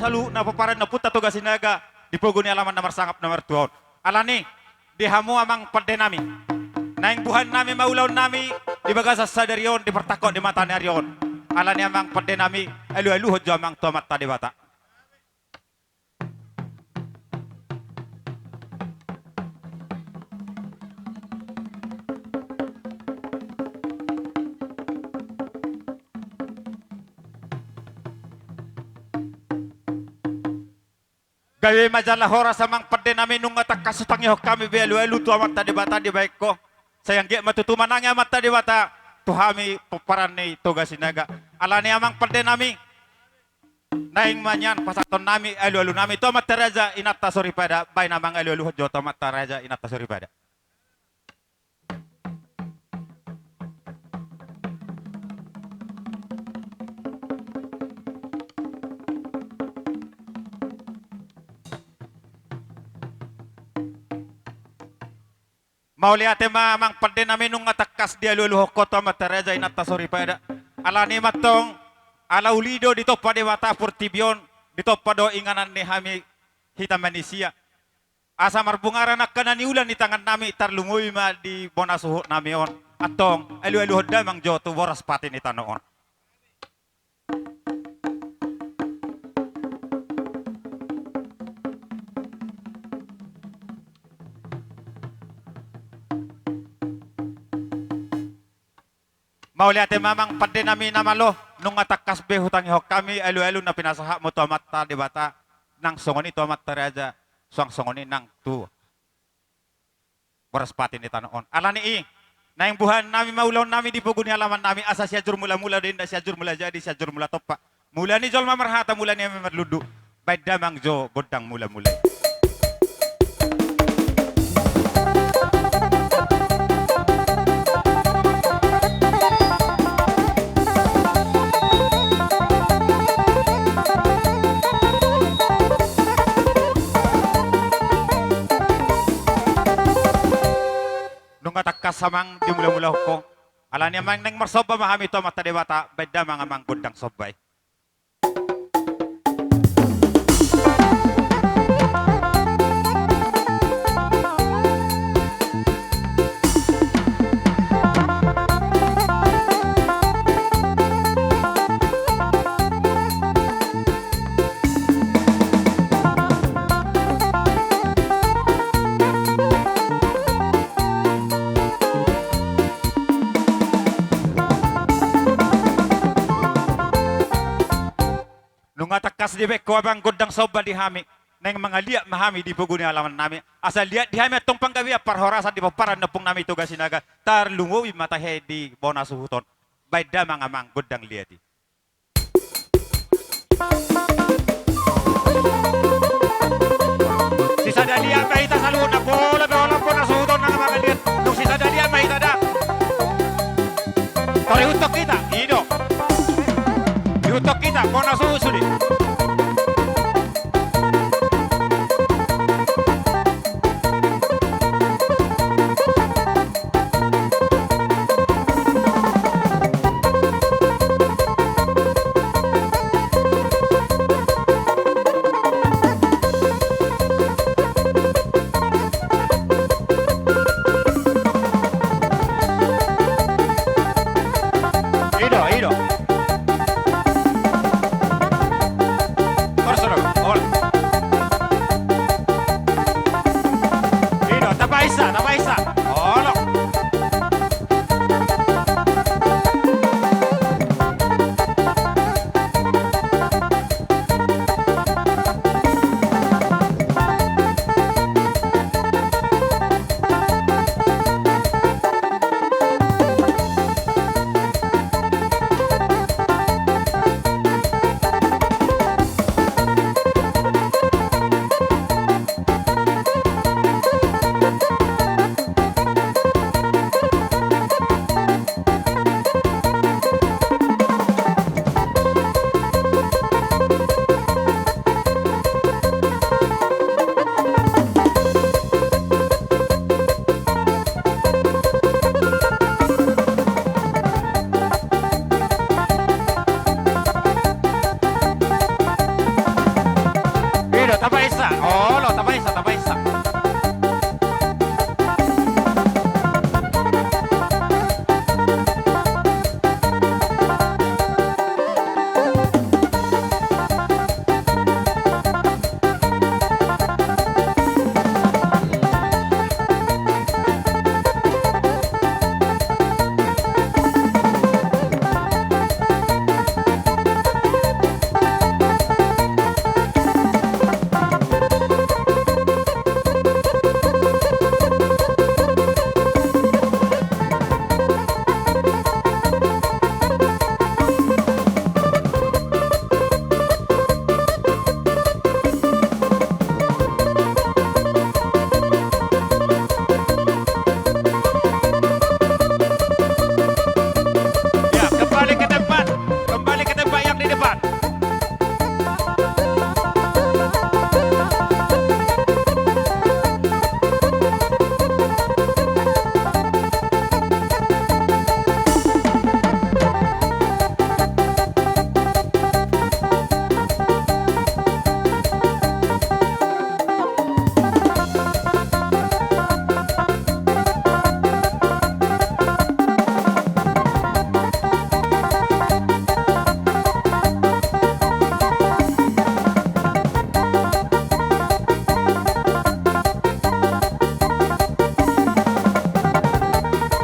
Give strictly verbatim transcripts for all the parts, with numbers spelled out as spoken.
saluhutna pomparan ni Ompunta Toga Sinaga di pogu ni alaman na marsangap na martua on. Alani, di hamu amang pande nami, naeng buhaan nami ma ulaon nami di bagasan sadari on, di partangkok ni mata ni ari on. Alani amang pande nami, alualuhon jo amang tu Amanta Debata. Gabe ma jala horas amang pande nami, nunga tangkas hutangihon hami be alualu tu Amanta Debata dibahen ho. Sai anggiat ma tutu manangi Amanta Debata tu hami pomparan ni Toga Sinaga. Alani amang pande nami, naeng ma nian pasahaton nami alualu nami tu amanta raja inanta soripada. Bahen amang alualuhon jo tu amanta raja inanta soripada. Mauliate ma amang pande nami, nunga tangkas dialualuhon ho tu amanta raja inanta soripada. Alani ma antong, ala uli do ditompa Debata portibi on, ditompa do inganan ni hami hita manisia. Asa marbungaran angka na niula ni tangan nami, tarlumobi ma di bona suhut nami on. Antong, alualuhon damang jo tu boras pati ni tano on. Mauliate ma amang pande nami na malo, nunga tangkas be hutangihon hami alualu na pinasahatmu tu Amanta Debata, nang songon i tu amanta raja, suang songon i nang tu boras pati ni tano on. Alani i, naeng buhaan nami ma ulaon nami di pogu ni alaman nami, asa Sianjur Mulamula do inna, Sianjur Mula Jadi, Sianjur Mula Tompa. Mula ni jolma marhata, mula ni hami marlundu. Bahen damang jo gondang mulamula i. Nunga tangkas amang dimulamulahon ho. Alani amang naeng marsomba ma hami tu Amanta Debata, bahen damang amang gondang somba i. Nunga tangkas dibahen ho amang gondang somba di hami, naeng mangaliat ma hami di pogu ni alaman nami, asa liat di hami antong panggabean parhorasan di pomparan ni ompung nami Toga Sinaga, tarlumobi ma tahe di bona suhut on. Bahen damang amang gondang liat i. Sisada liat ma hita saluhutna, pola be holan bona suhut on na mangaliat. Dung sisada liat ma hita da. Tor ihuthon hita, i do. Ihuthon hita bona suhut sude. Tapaisa, olo, tapaisa, tapaisa. Ya, kembali ke tempat. Kembali ke tempat yang di depan.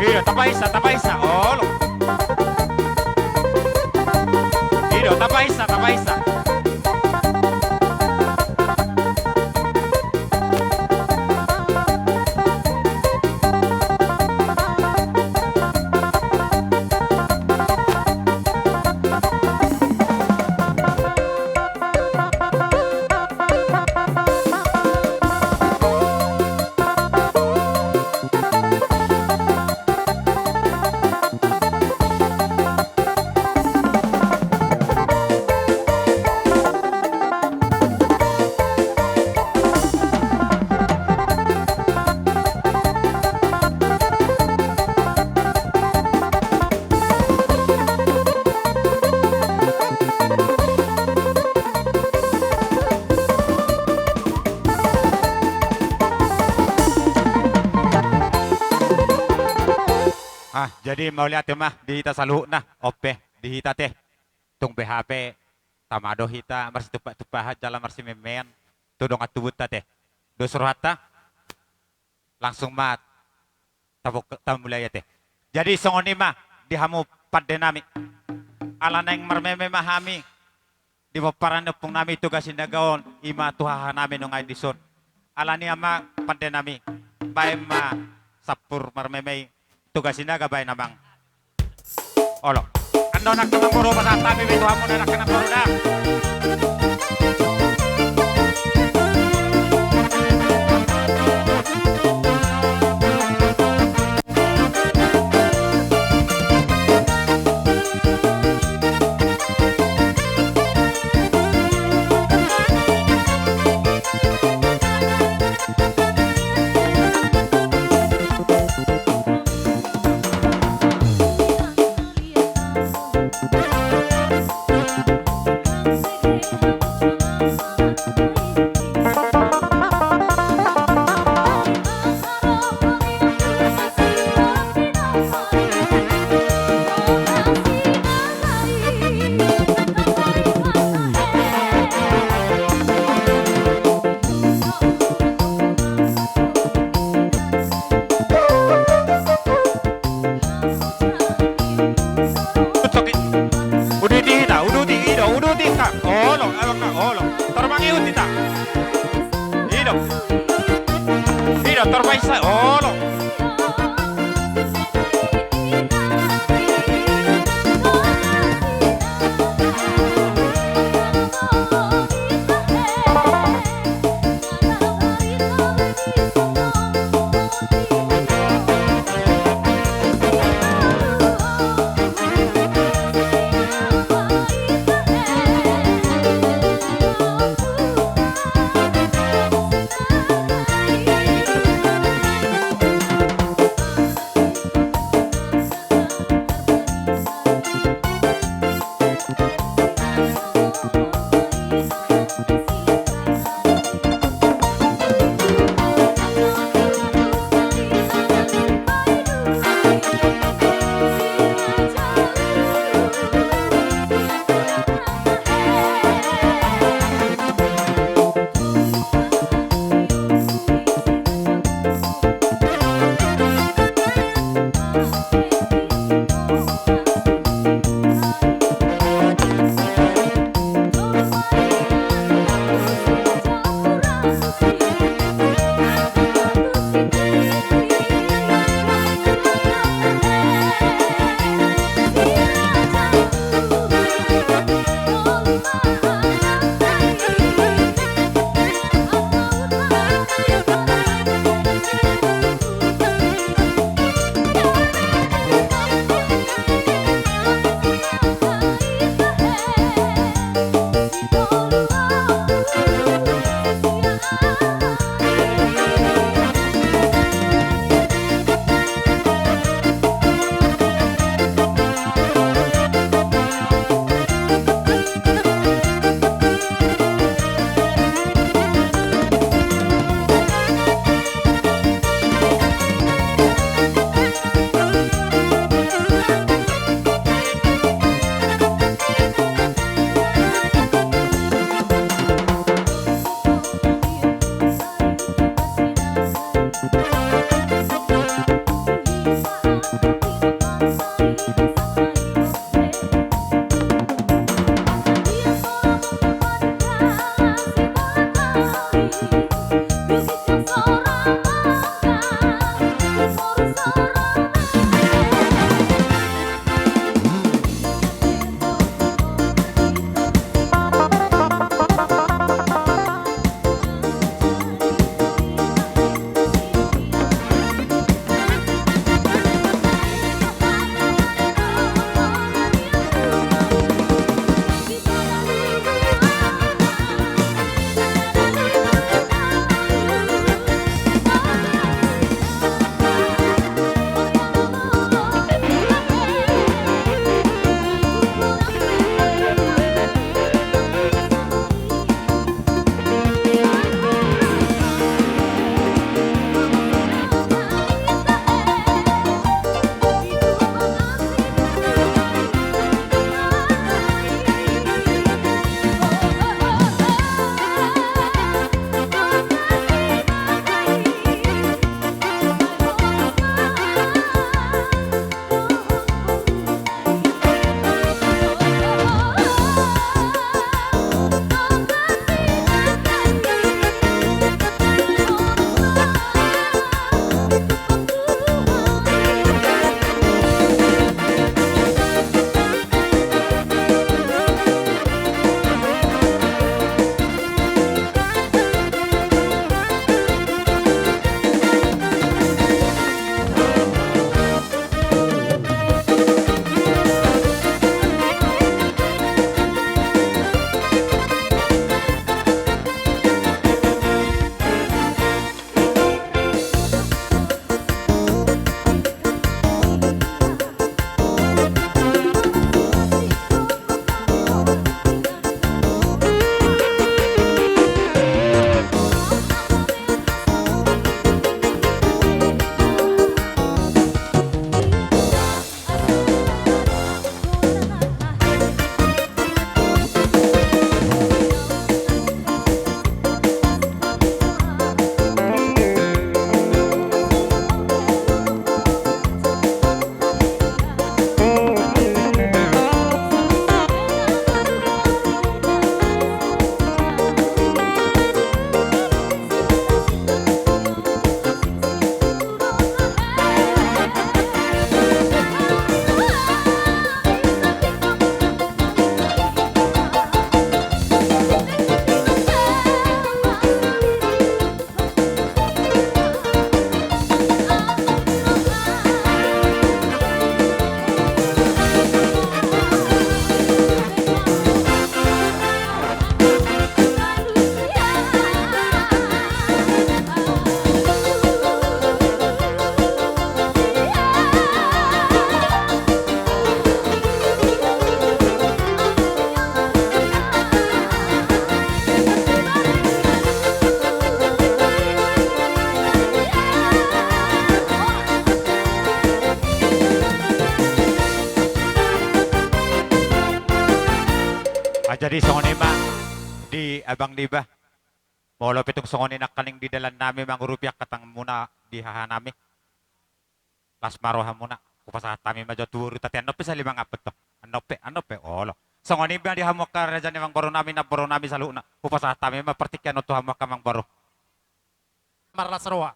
Iya, tapaisa, tapaisa. Olo. Ido, tapaisa, tapaisa. Ah, jadi mauliate ma di hita saluhutna, on pe di hita te. Tung be hape tama do hita marsitupa-tupahan jala marsimemean tu dongan tubunta te. Dos rohanta, langsung ma tapok-, tamulai ate. Jadi songon i ma di hamu pande nami. Ala naeng marmeme ma hami di pomparan ni ompung nami Toga Sinaga on, i ma tu haha nami nunga i dison. Ala ni i ma pande nami, baen ma sampur marmeme i Toga Sinaga, baen amang. Olo. Andorang angka namboru, pasahat hami be tu hamu na angka namboru da. Uduti hita, uduti, ido, uduti hita. Olo, olo, olo. Tor mangihut hita. Ido. Ido, tor paisa, olo. Ah, jadi songon i ma di abang niba. Molo pe tung songon i nangkaning di dalan nami mangurupi angka tanganmuna di haha nami. Las ma rohamuna, hupasahat hami ma jo tu boru, tapi annon pe sahali mangampet tong. Annon pe, annon pe, olo. Songon i ma di hamu angka raja ni amangboru nami, namboru nami saluhutna. Hupasahat hami ma partingkian on tu hamu angka amangboru. Marlas roha.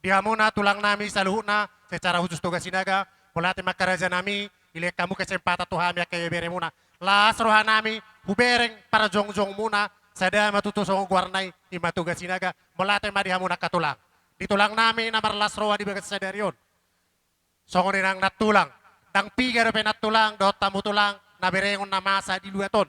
Di hamuna tulang nami saluhutna, secara khusus Toga Sinaga, mauliate ma angka raja nami, dilehon hamu kesempatan tu hami angka ibeberemuna. Las roha nami, hubereng parjongjongmuna, sada ma tutu songon goarna i, i ma Toga Sinaga, mauliate ma di hamuna angka tulang. Di tulang nami na marlas roha di bagasan sadari on. Songon i nang nantulang, ndang piga dope nantulang dohot hamu tulang na berengon na masa di luat on.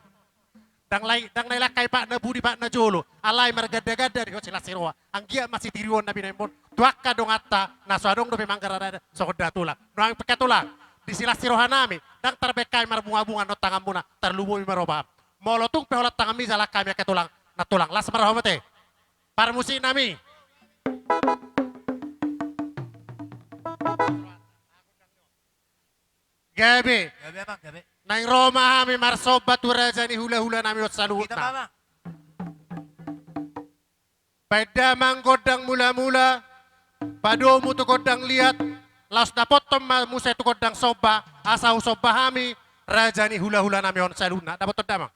Ndang lai, ndang na ilangkai patna pudi patna jolo. Alai marganda-ganda do ho silas ni roha. Anggiat ma sitiruon na binahenmon tu angka donganta na so adong dope manggarar adat songon datulang. Nuaeng pe angka tulang, di silas ni rohanami, ndang tarbahen hami marbunga-bunga annon tanganmuna, tarlumobi ma roham. Molo tung pe holan tanganmi jala hami angka tulang, nantulang, las ma roham ate. Parmusiknami. Gabe. Gabe, Amang, gabe. Naeng ro ma hami marsomba tu raja ni hula-hulanami on saluhutna. Hita ma, Amang. Baen damang gondang mula-mula, padomu tu gondang liat, laos dapothon ma muse tu gondang somba, asa husomba hami raja ni hula-hulanami on saluhutna. Dapothon damang.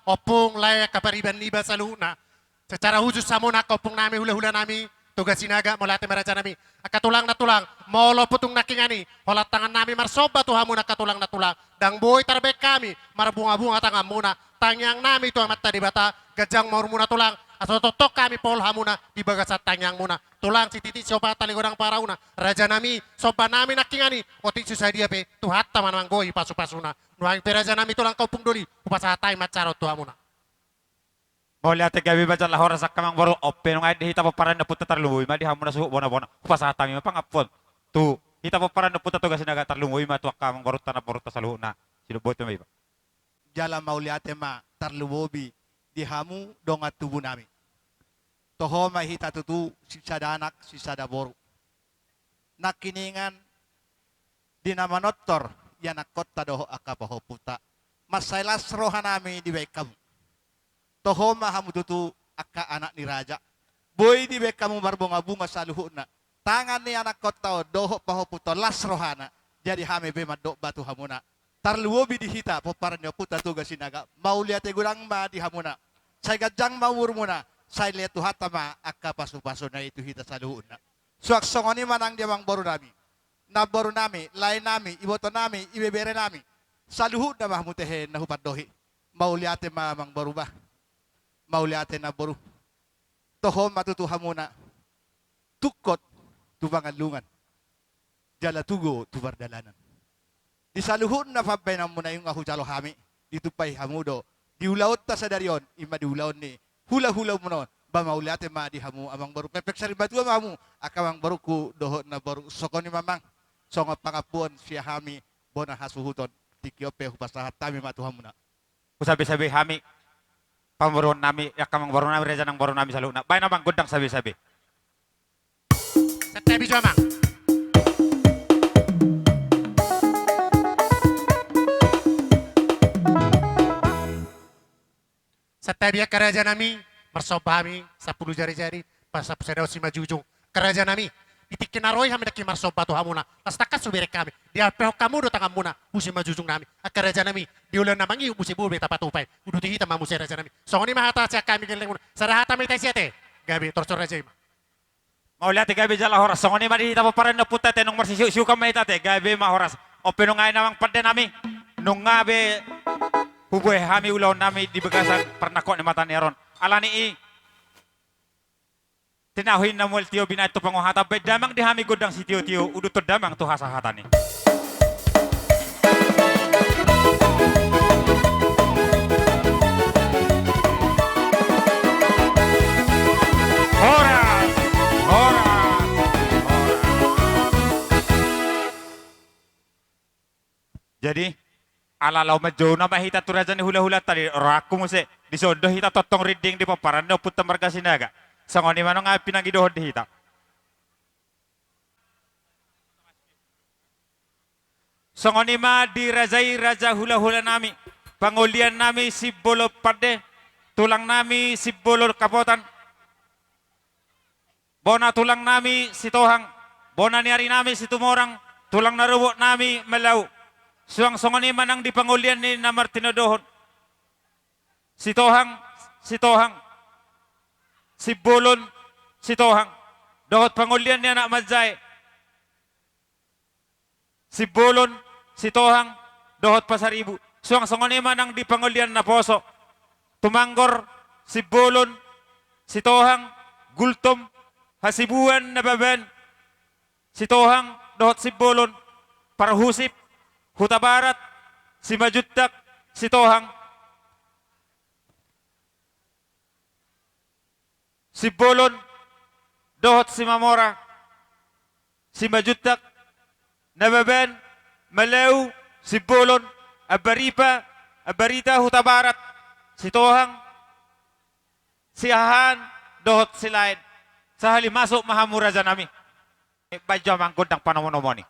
Ompung, lae, angka pariban niba saluhutna. Secara khusus hamu na angka ompung nami, hula-hula nami, Toga Sinaga, mauliate ma raja nami. Angka tulang na tulang, molo tung nangkiningan i, holan tangan nami marsomba tu hamu na angka tulang na tulang. Ndang boi tarbaen hami marbunga-bunga tanganmuna. Tangiang nami tu Amanta Debata, ganjang ma umurmuna tulang. Asa tongtong hami paul hamuna di bagasan tangiangmuna. Tulang, sititi siompa tali godang parauna. Raja nami, somba nami nangkiningan i, otik so sadia pe, Tuhanta ma na manggohi pasu-pasuna. Nuaeng pe raja nami tulang, angka ompung doli, hupasahat hami ma acara on tu hamuna. Mauliate, gabe ma jala horas angka amangboru. On pe nunga di hita pomparan ni ompunta, tarlumobi ma di hamuna suhut bona-bona. Hupasahat hami ma pangampuon tu hita pomparan ni ompunta Toga Sinaga, tarlumobi ma tu angka amangborunta, namborunta saluhutna. Sidok boti ma iba. Jala mauliate ma tarlumobi di hamu dongan tubu nami. Toho ma hita tutu sisada anak sisada boru. Nangkiningan di na manortor ianakkonta dohot angka pahompunta, mansai las roha nami dibaen hamu. Toho ma hamu tutu angka anak ni raja. Boi dibaen hamu marbunga-bunga saluhutna. Tangan ni anakkonta on dohot pahompunta on las rohana. Jadi hami pe mandok ma tu hamuna, tarlumobi di hita pomparan ni ompunta Toga Sinaga, mauliate godang ma di hamuna. Sai ganjang ma umurmuna. Sai lehon Tuhanta ma angka pasu-pasuna i tu hita saluhutna. Suang songon i ma nang di amangboru nami, namboru nami, lae nami, iboto nami, ibebere nami. Saluhutna ma hamu tehe na hupandohi. Mauliate ma amangboru bah. Mauliate namboru. Toho ma tutu hamuna. Tungkot tu pangallungan, jala tugo tu pardalanan. Di saluhutna pambahenanmuna i nunga hujalo hami, ditumpahi hamu do di ulaonta sadari on, i ma di ulaon ni hula-hulamuna on. Ba mauliate ma di hamu amangboru, pepek sarimatua ma hamu angka amangborungku dohot namboru. Songon i ma amang, songon pangampuon sian hami bona hasuhuton, tingki on pe hupasahat hami ma tu hamuna. Husabe-sabe hami pamoruon nami, angka amangboru nami, raja namboru nami saluhutna. Baen amang gondang sabe-sabe. Santabi jo amang. Santabi angka raja nami, marsomba hami sampulu jari-jari, pasampulu sada on simanjujung. Angka raja nami, di tingki na ro i hami nangkin marsomba tu hamuna. Las tangkas hubereng hami, diampehon hamu do tanganmuna tu simanjujung nami. Angka raja nami, di ulaon na mangihut muse boi be tapatupa i. Uduti hita ma muse raja nami. Songon i ma hata sian hami gellengmuna. Sada hata ma hita isi ate. Gabe, torso raja i ma. Mauliate, gabe jala horas. Songon i ma di hita pomparan ni ompunta ate, nunga marsisiuk-siukan ma hita ate, gabe ma horas. On pe nunga i amang pande nami, nunga be hubuhe hami ulaon nami di bagasan parnangkok ni mata ni ari on. Alani i, tinahu i na mual tio binahen tu pangohatan, baen damang di hami gondang sitio-tio, uduthon damang tu hasahatan i. Horas, horas, horas. Jadi, ala laho manjou nama hita tu raja ni hula-hulanta di rohangku muse, dison do hita tongtong rinding di pomparan ni ompunta marga Sinaga. Songon i ma nunga pinangidohon di hita. Songon i ma di raja i, raja hula-hula nami, pangolian nami Simbolon Pande, tulang nami Simbolon Kapotan, bona tulang nami Sitohang, bona ni ari nami Situmorang, tulang na rorobot nami Malau. Suang songon i ma nang di pangolian ni na martinodohon. Sitohang, Sitohang, Simbolon, Sitohang, dohot pangolian ni anak manjae, Simbolon, Sitohang, dohot Pasaribu. Suang songon i ma nang di pangolian naposo. Tumanggor, Simbolon, Sitohang, Gultom, Hasibuan Nababan, Sitohang, dohot Simbolon, Parhusip Hutabarat, Simanjuntak, Sitohang, Simbolon dohot Simamora, Simanjuntak, Nababan, Malau, Simbolon, Ambaripa, Ambarita, Hutabarat, Sitohang, Siahaan dohot Silaen. Sahali masuk ma hamu rajanami. Baen jo amang gondang panomunomuni.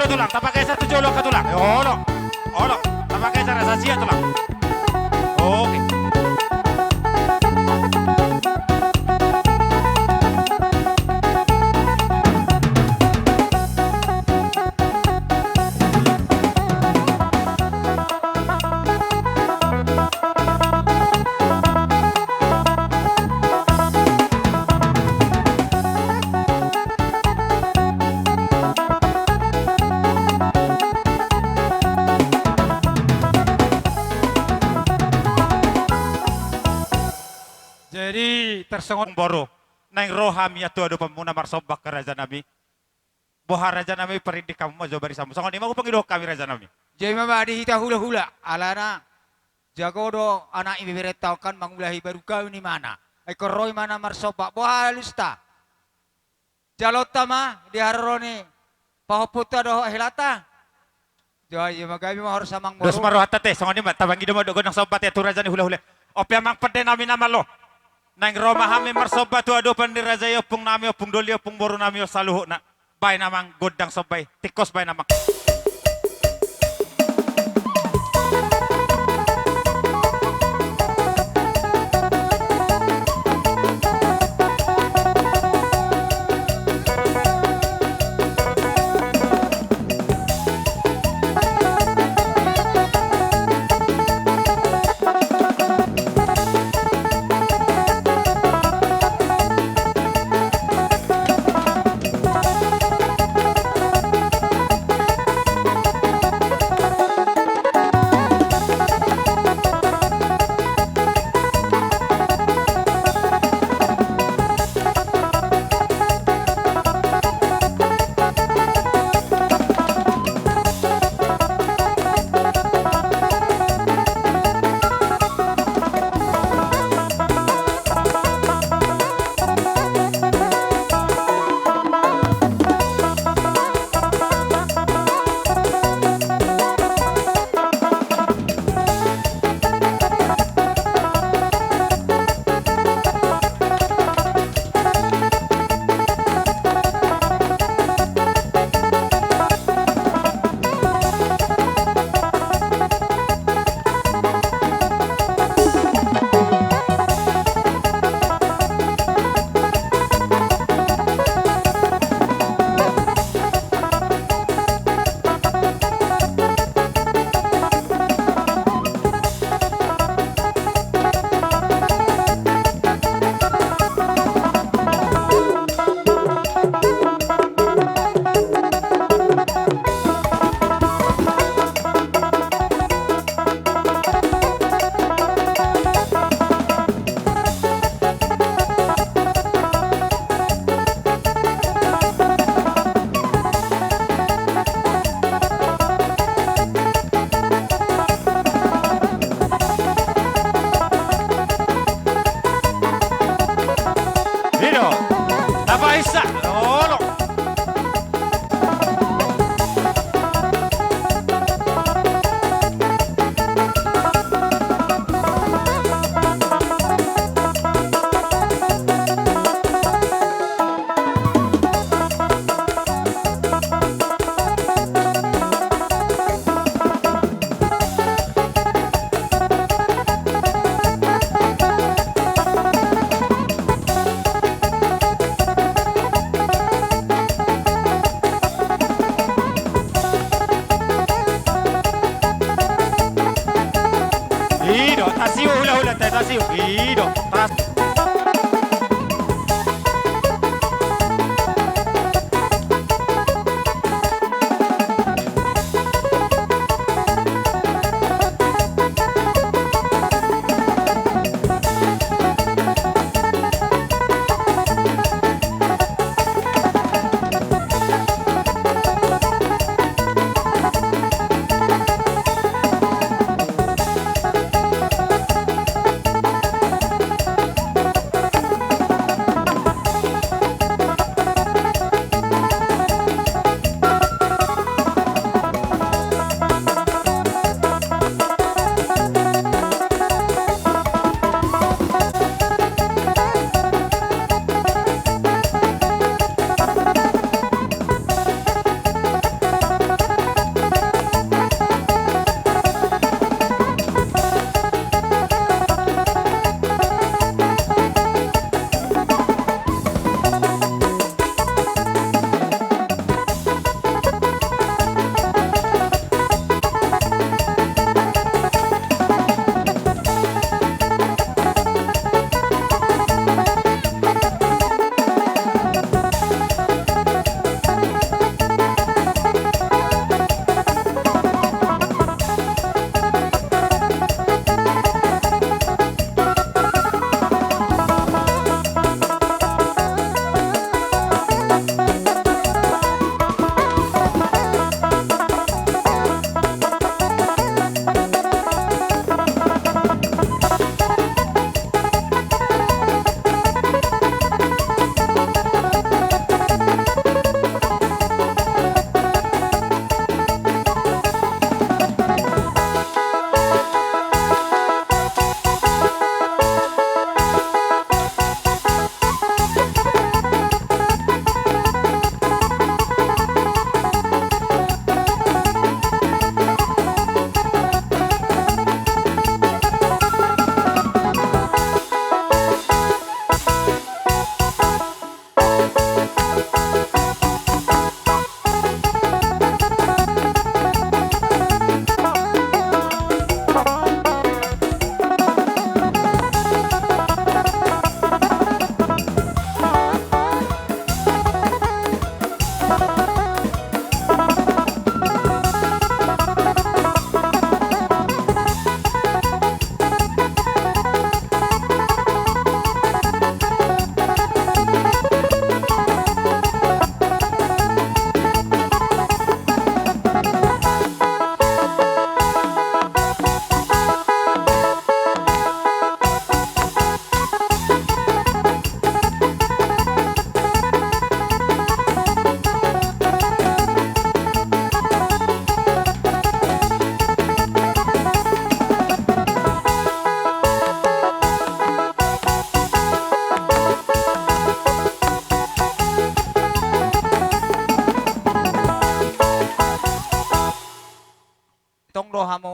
Tulang, tapageser tu jolo angka tulang. Eh, olo. Olo, tapageser, asa sia tulang. Oke. Jadi, tarsongon boru, naeng ro hami tu adopanmuna marsomba, rajanami. Boha, rajanami, parindik hamu ma jo barisanmu. Songon i ma hupangidohon hami, rajanami. Jadi ma, ma di hita hulahula, alana jago do anak ibeberenta on kan mangulahi baru kawin imana. Ai ingkon ro imana marsomba, boha alusta. Jalonta ma di haroro ni pahompunta dohot helanta. Jadi, ima gabe ma horas amang boru. Dos ma rohanta te, songon i ma, tapangido ma dohot gondang somba te tu raja ni hulahula. On pe amang pandenami na malo. Naeng ro ma hami marsomba tu adopan ni raja i, ompungnami, ompung doli, ompung borunami on saluhutna. Baen amang gondang somba i, tingkos baen amang.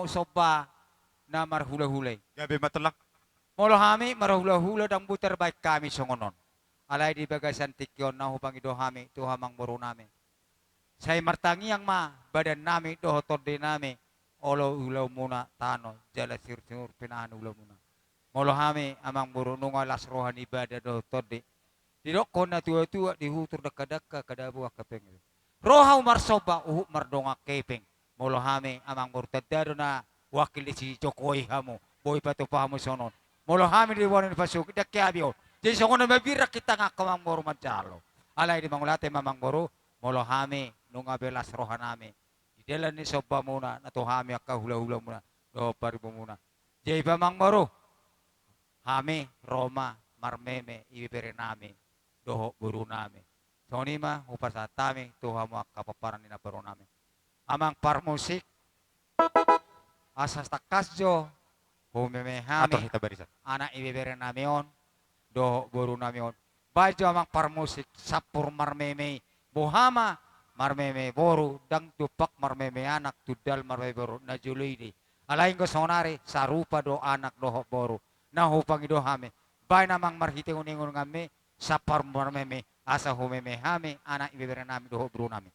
somba na marhulahula i. Gabe ma, Tulang. Molo hami marhulahula, ndang boi tarbaen hami songon on. Alai di bagasan tingki on na hupangido hami tu amangborunami, sai martangiang ma badannami dohot tondenami, olo ulaonmuna tano jala sirsir pinahan ulaonmuna. Molo hami, amangboru, nunga las roha ni badan dohot tondi, didokkon natuatua, dihutur dangkadangka, kada boi angka hepeng. Ro hamu marsomba, huhut mardongan hepeng. Molo hami, amangboru, tanda do na huangkil ni si Jokowi hamu, boi patupa hamu songon on. Molo hami di bona ni pasogit, ndang hea be on. Jadi songon on ma, birang hita, amangboru, manjalo. Alai di mangulate ma, amangboru, molo hami nunga be las rohanami di dalan ni sombamuna na tu hami angka hulahulamuna dohot paribumuna. Jadi, amangboru, hami ro ma marmeme ibeberenami dohot borunami. Songon i ma hupasahat hami tu hamu angka pomparan ni namborunami. Amang parmusik, asa tangkas jo humeme hami, atur hita barisan, anak ibeberenami on dohot borunami on. Baen jo, amang parmusik, sampur marmeme i. Boha ma marmeme boru, ndang jumpang marmeme anak, tundal marmeme boru, na jolo i do i. Alai anggo saonari sarupa do anak dohot boru. Na hupangido hami, baen, amang, marhite uninguninganmi, sampur marmeme, asa humeme hami anak ibeberenami dohot borunami.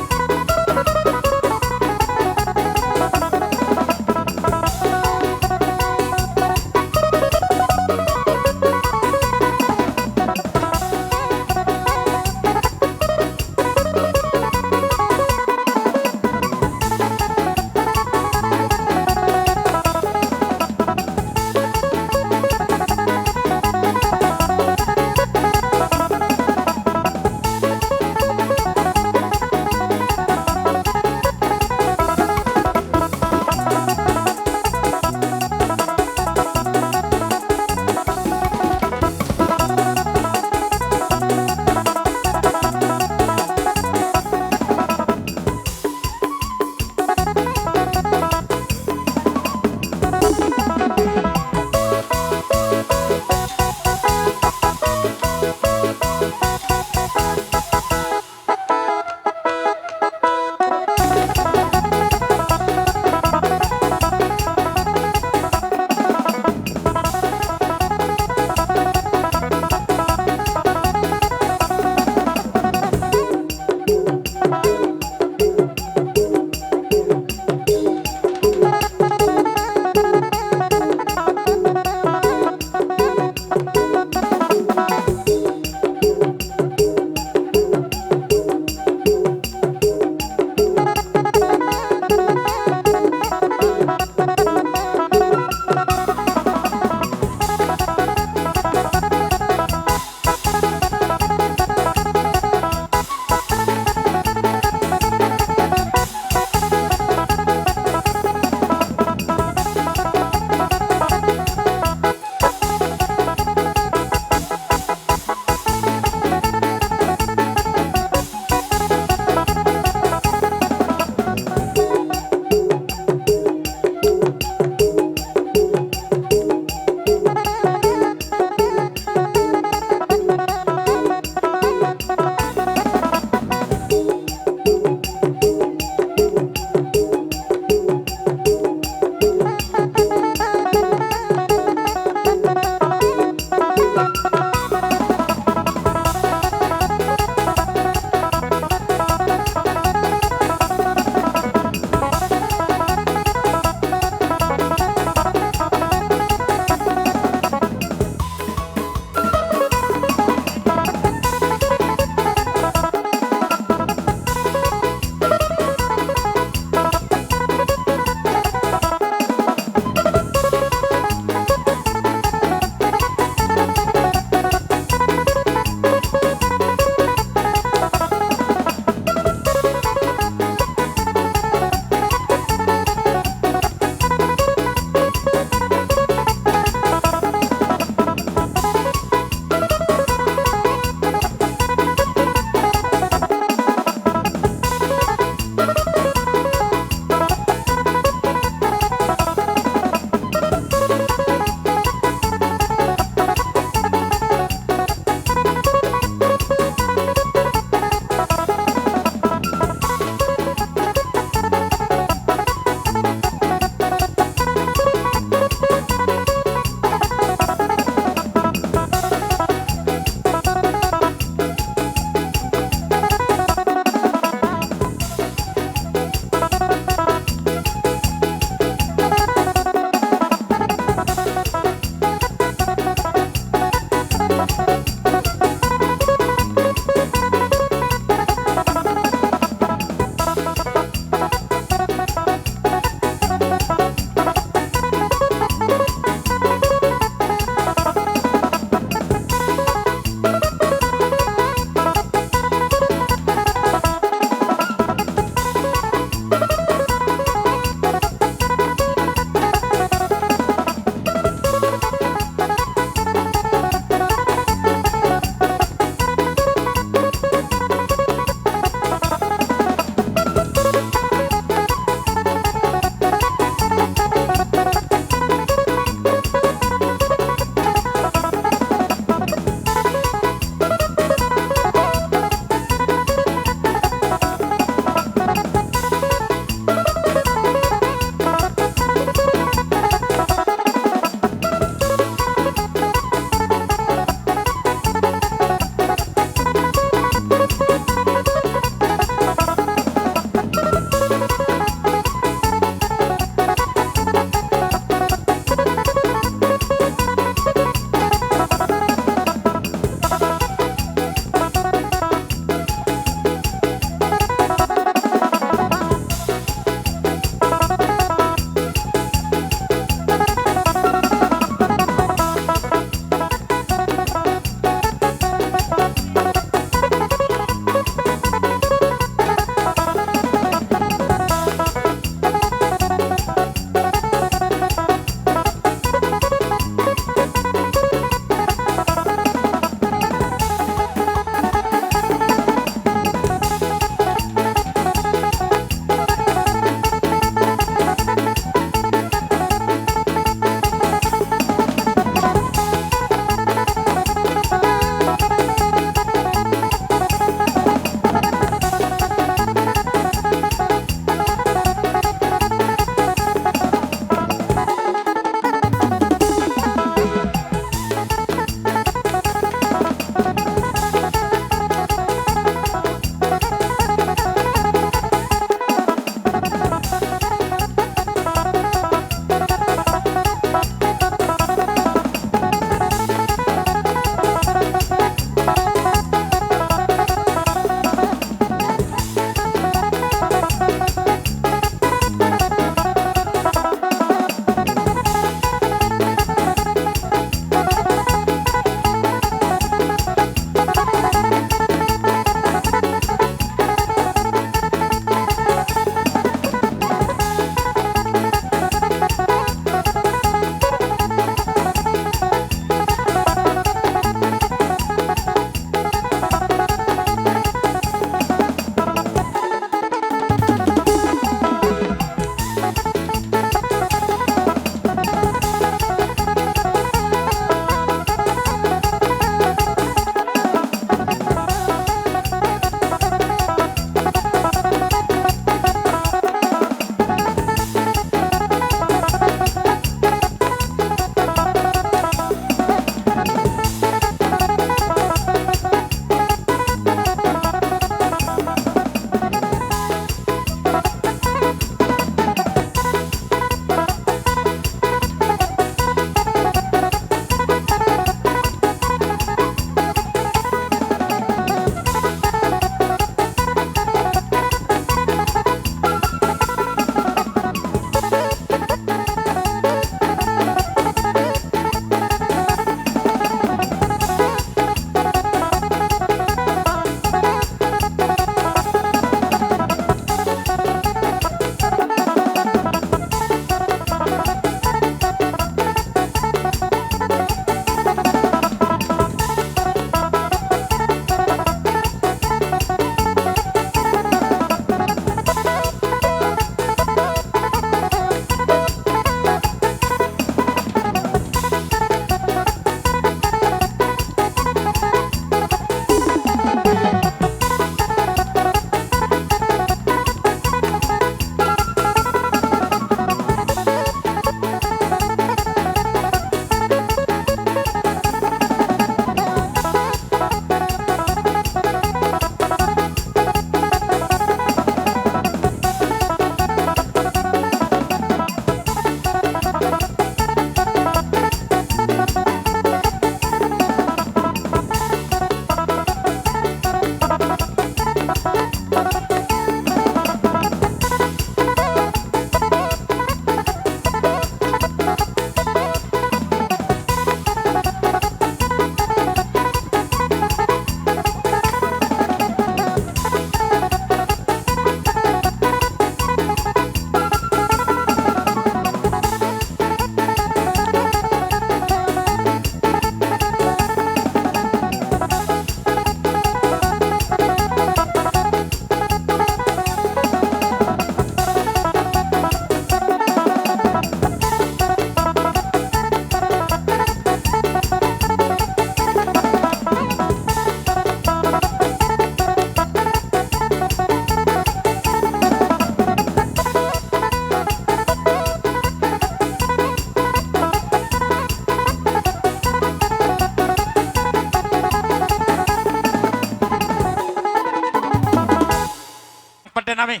Raja nami,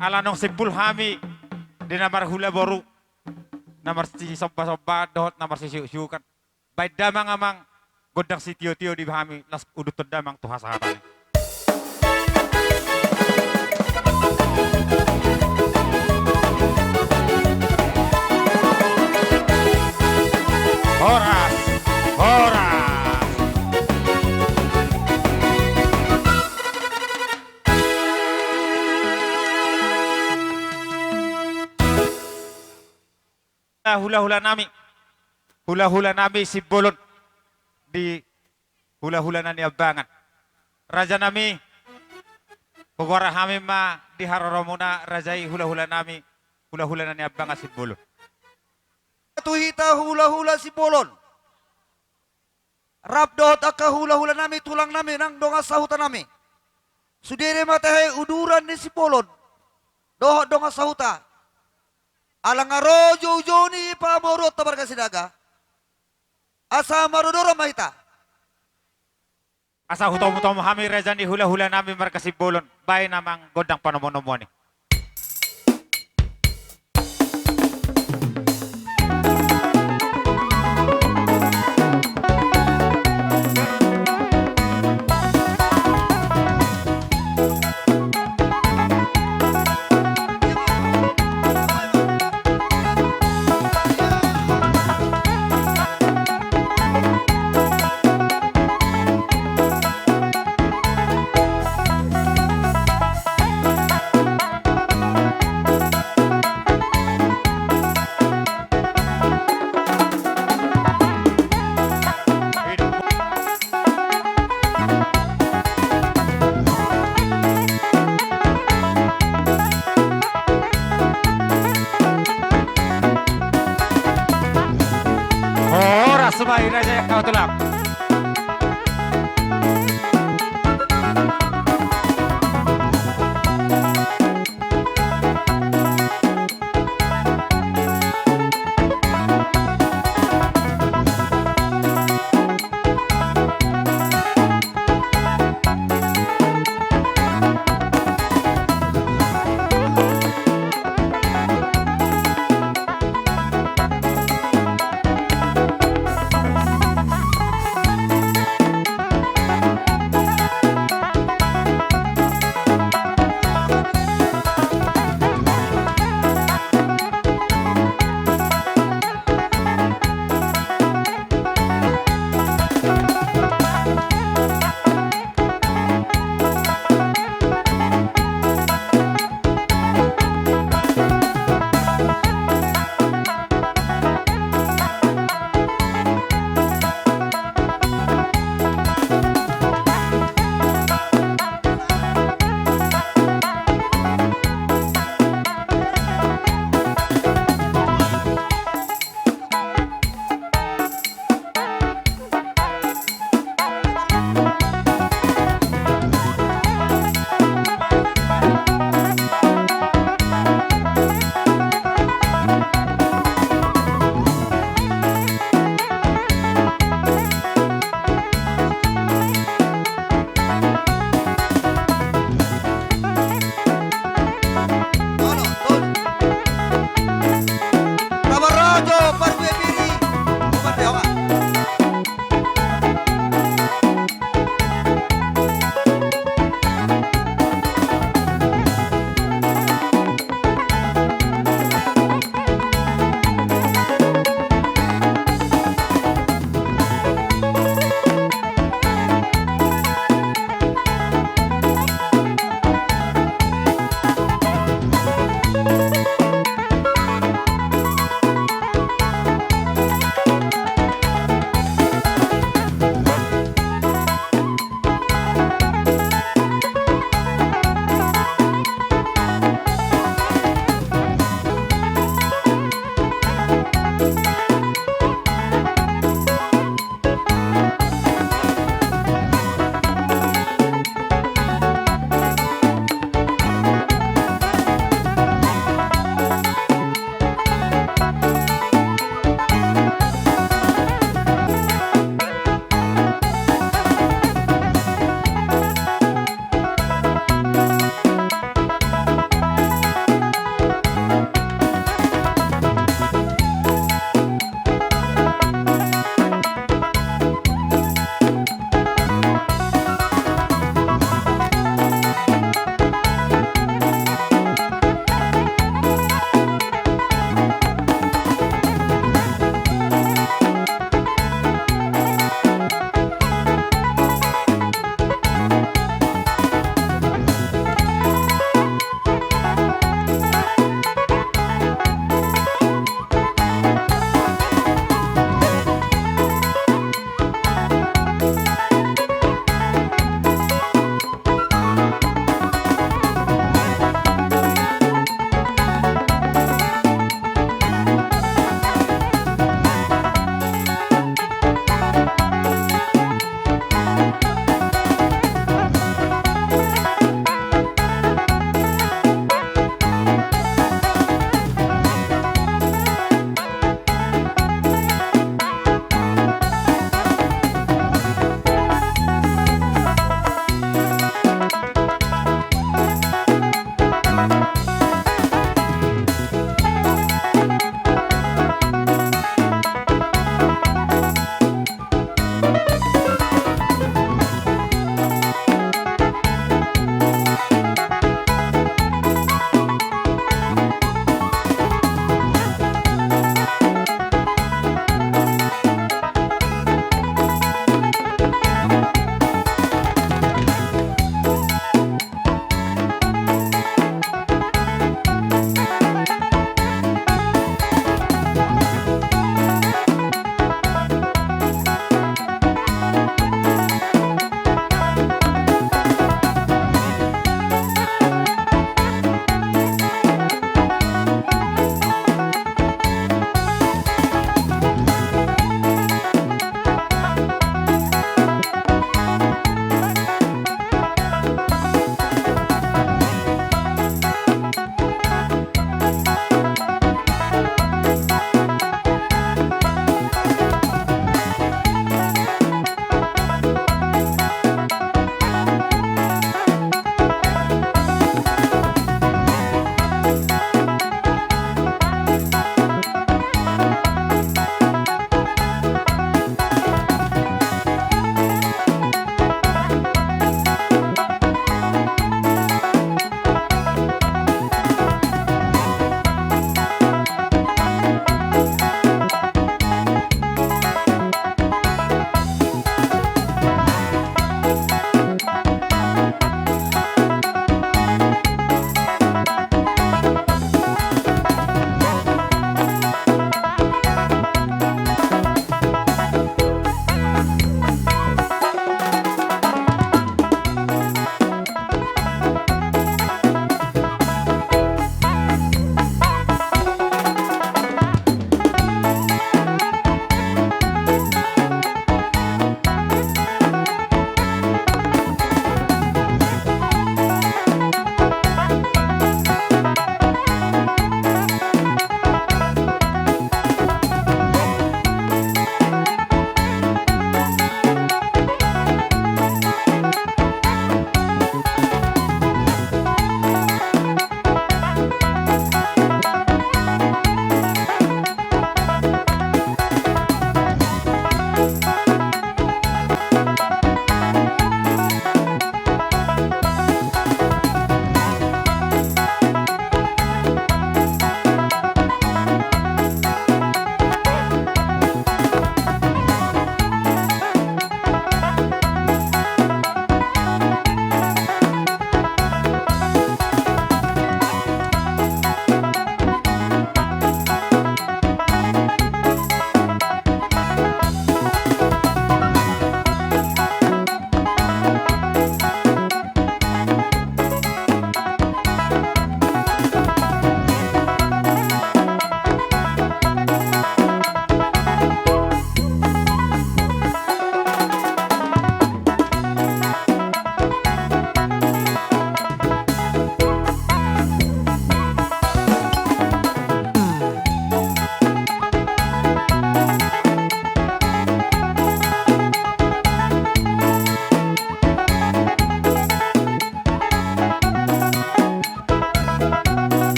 ala naung simpul hami di na marhula boru, na marsisomba-somba dohot na marsisiuk-siukan. Baen damang amang gondang sitio-tio di hami, laos uduthon damang tu hasahatan i. Horas, horas. Hula-hula nami, hula-hula nami Simbolon di hula-hula na niambangan. Raja nami, hugoar hami ma di haroromuna raja i hula-hula nami, hula-hula na niambangan Simbolon. Tu hita hula-hula Simbolon. Rap dohot angka hula-hula nami, tulang nami, nang dongan sahuta nami. Sude do ma tahe uduran ni Simbolon dohot dongan sahuta. Ala nga ro jou-jou ni pamoruonta marga Sinaga, asa marodoran ma hita. Asa hutomu-tomu hami raja ni hula-hula nami marga Simbolon, baen amang gondang panomu-nomuan i.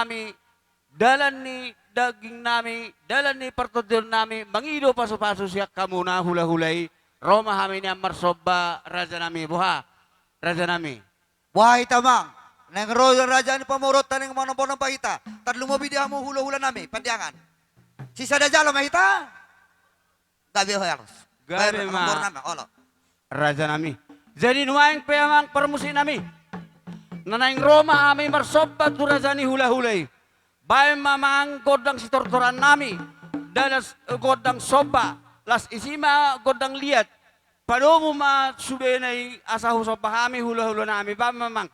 Nami, dalan ni daging nami, dalan ni partondion nami, mangido pasupasu sian hamuna hulahula i. Ro ma hami nian marsomba, raja nami, boha, raja nami. Boha hita, amang? Naeng ro do raja ni pamoruonta, naeng manomba-nomba hita. Tarlumobi di hamu hulahula nami Pandiangan. Sisada jala ma hita. Gabe ho, Agus. Gabe ma. Baen amang boru nami, olo. Raja nami. Jadi nuaeng pe, amang parmusik nami, na naeng ro ma hami marsomba tu raja ni hulahula i. Baen ma, amang, gondang sitortoran nami, dalas, eh, gondang somba, laos isi ma gondang liat. Padomu ma subena i asa husomba hami hulahula nami. Baen ma, amang.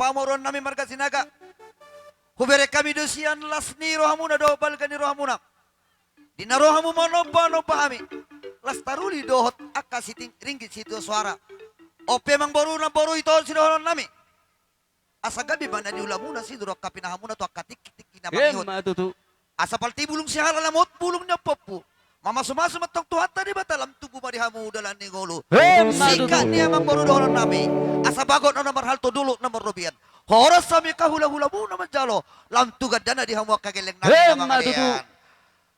Pamoruon nami marga Sinaga. Hubereng hami do sian las ni rohamuna dohot balga ni rohamuna. Di na ro hamu manomba-nomba hami, las taruli dohot angka siting ringgit sitio soara. On pe amangboru, namboru, ito on sidohonon nami. Asa gabe ma na niulamuna, sidung do angka pinahanmuna tu angka tingki-tingki na mangihut. Emma tutu. Asa palti bulung sihala, lamot bulung ni ompompu. Mamasu-masu ma antong Tuhanta Debata, lam tubu ma di hamu dalan ni ngolu. Emma tutu. Singkat ni amangboru dohonon nami. Asa bagot na marhalto, dolok na marrobean. Horas hami angka hula-hulamuna manjalo, lam tu gandana di hamu angka gelleng nami na mangalean. Emma tutu.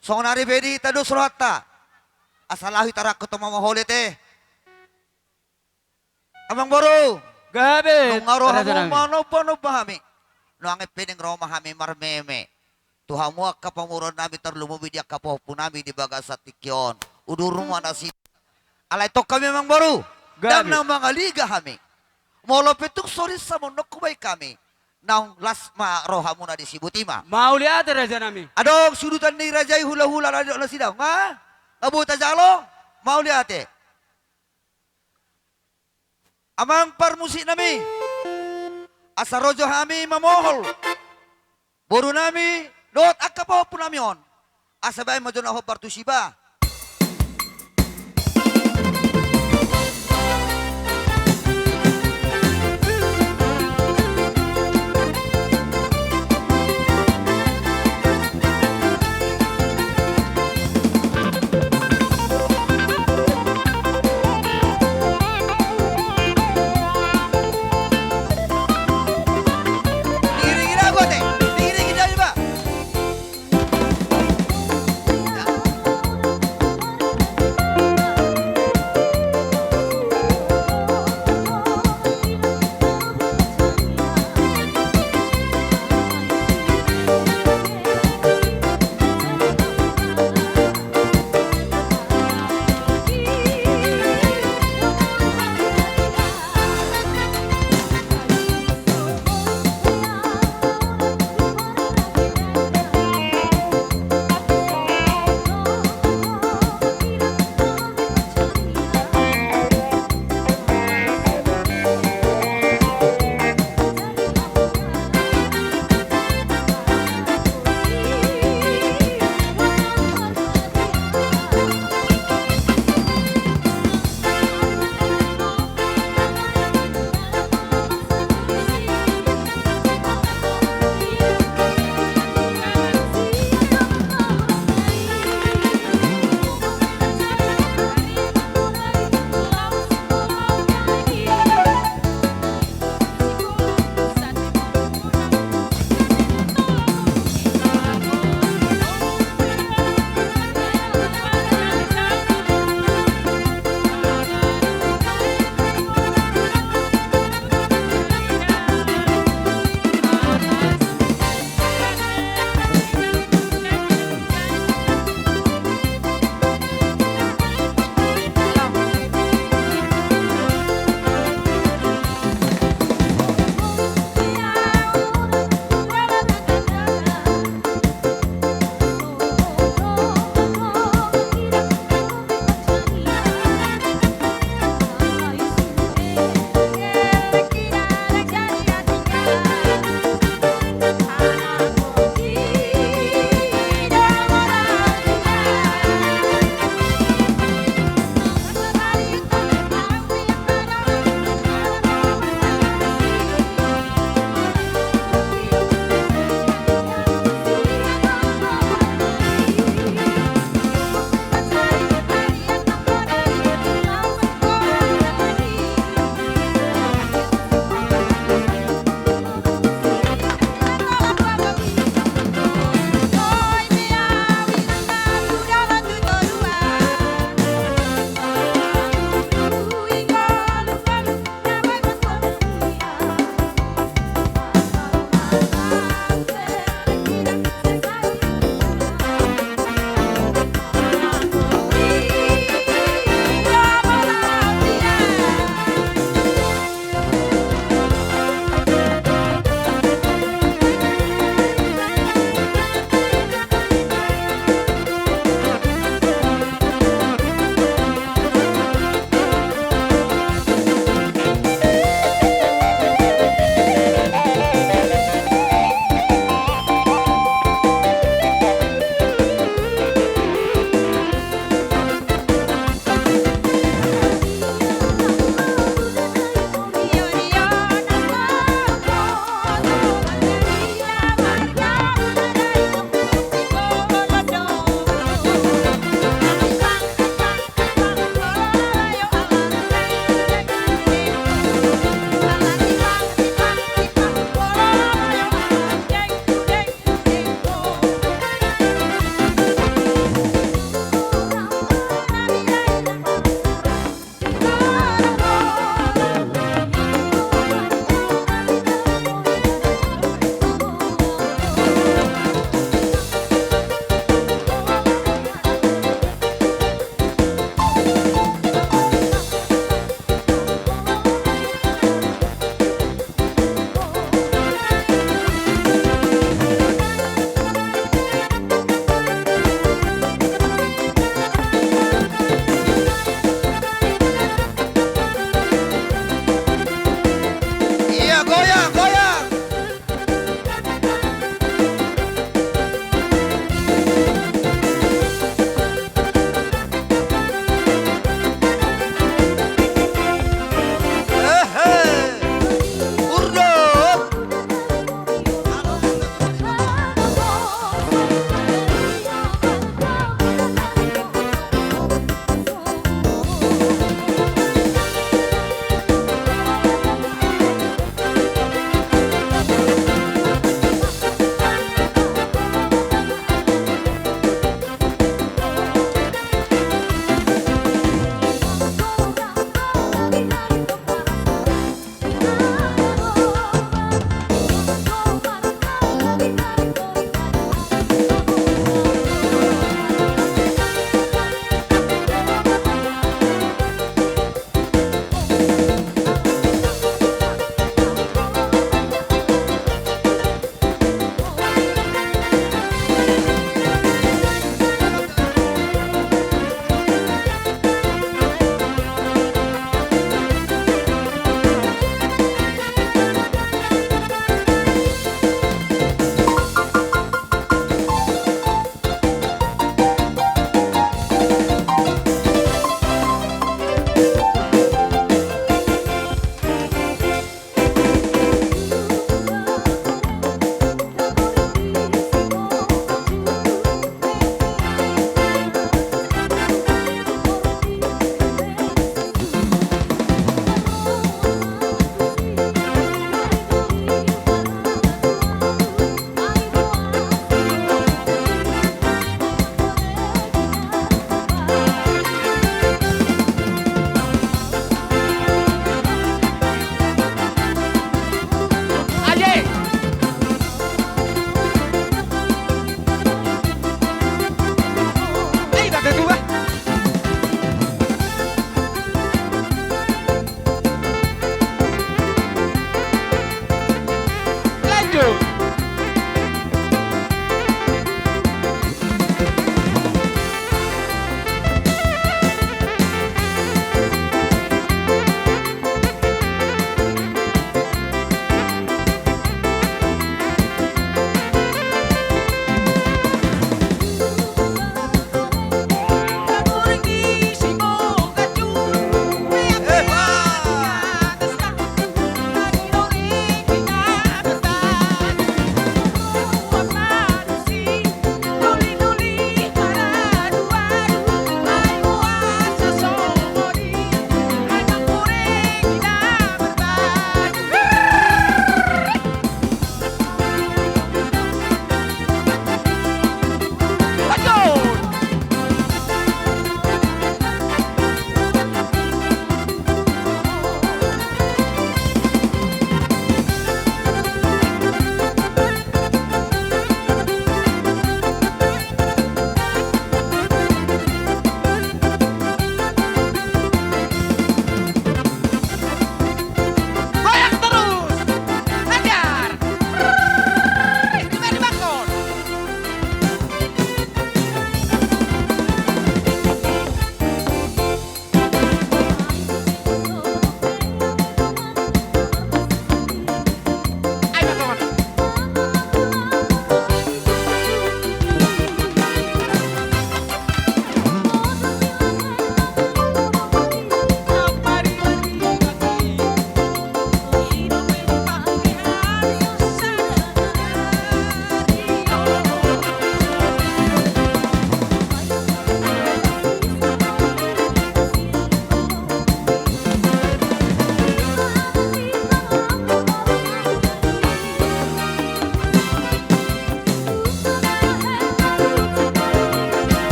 Songon ari pe di hita dos rohanta. Asa laho hita rangkot ma mangoli ate. Amangboru. Gabe. Nunga ro hamu manomba-nomba hami. Nuaeng pe naeng ro ma hami marmeme tu hamu angka pamoruon nami, tarlumobi di angka pahompu nami di bagasan tingki on. Udur ma nasida. Alai tong hami amangboru, gabe, ndang na mangaliga hami. Molo pe tung so rinsa monokku baen hami, naung las ma rohamuna disi, boti ma. Mauliate raja nami. Adong sudutan ni raja i hula-hula na didok nasida, nga? Nga boi tajalo? Mauliate. Amang parmusik nami, asa ro jo hami mamohol boru nami dohot angka pahompu nami on, asa baen ma jo na hombar tusi ba.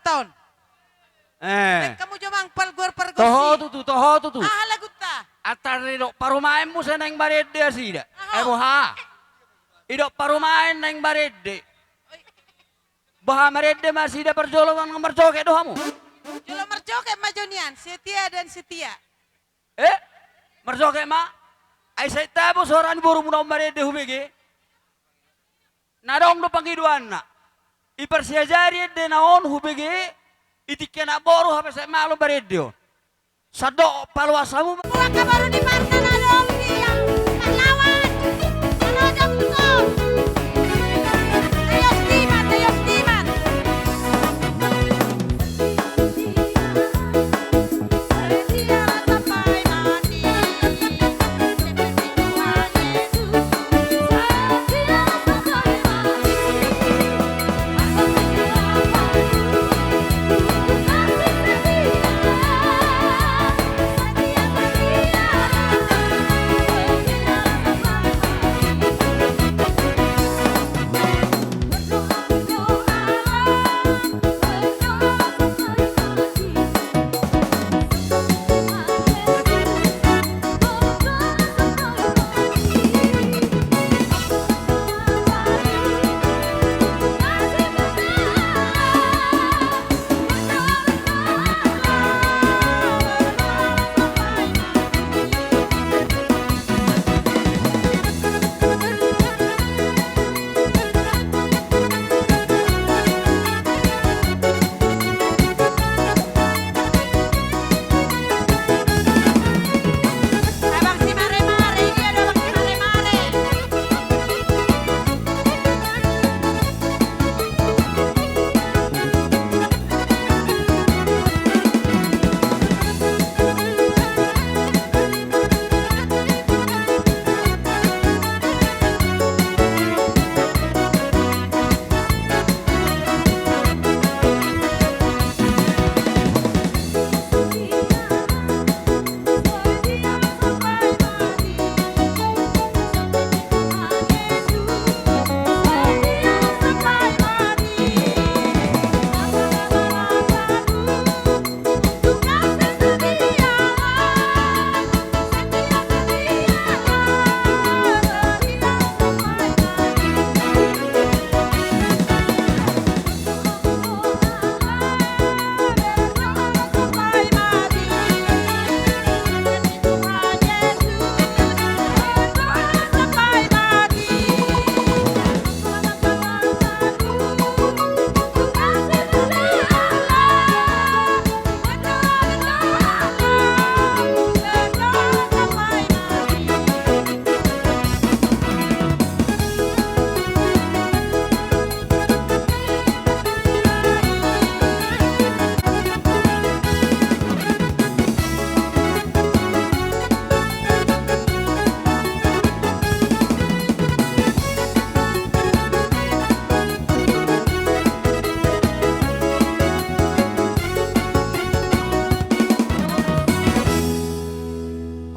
Marta on. Eh. Baen hamu jo amang palguar pargonsi. Toho tutu, toho tutu. Aha laguta? Antar didok parumaen muse naeng marende nasida. Aha. Eh, boha? Didok parumaen naeng marende. Oi. Boha, marende ma nasida parjolo, nang marjoget do hamu? Jolo marjoget ma jo nian, setia dan setia. Eh? Marjoget ma? Ai sai tabo so ra ni borumuna on marende hubege? Na adong do pangidoanna. Diparsiajari endena on hubege, di tingki anak boru hape sai malo marende on. Sandok paloas hamu ma. Buat kabaru ni Marta na adong di Pahlawan. Halo, Dokter. Tayos Diman, Tayos Diman.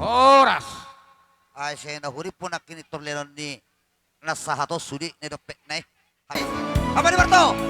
Horas. Ai sai na hurip nangkin i torlenon ni na sahat on sude na dompetna i. Apa ni Marto?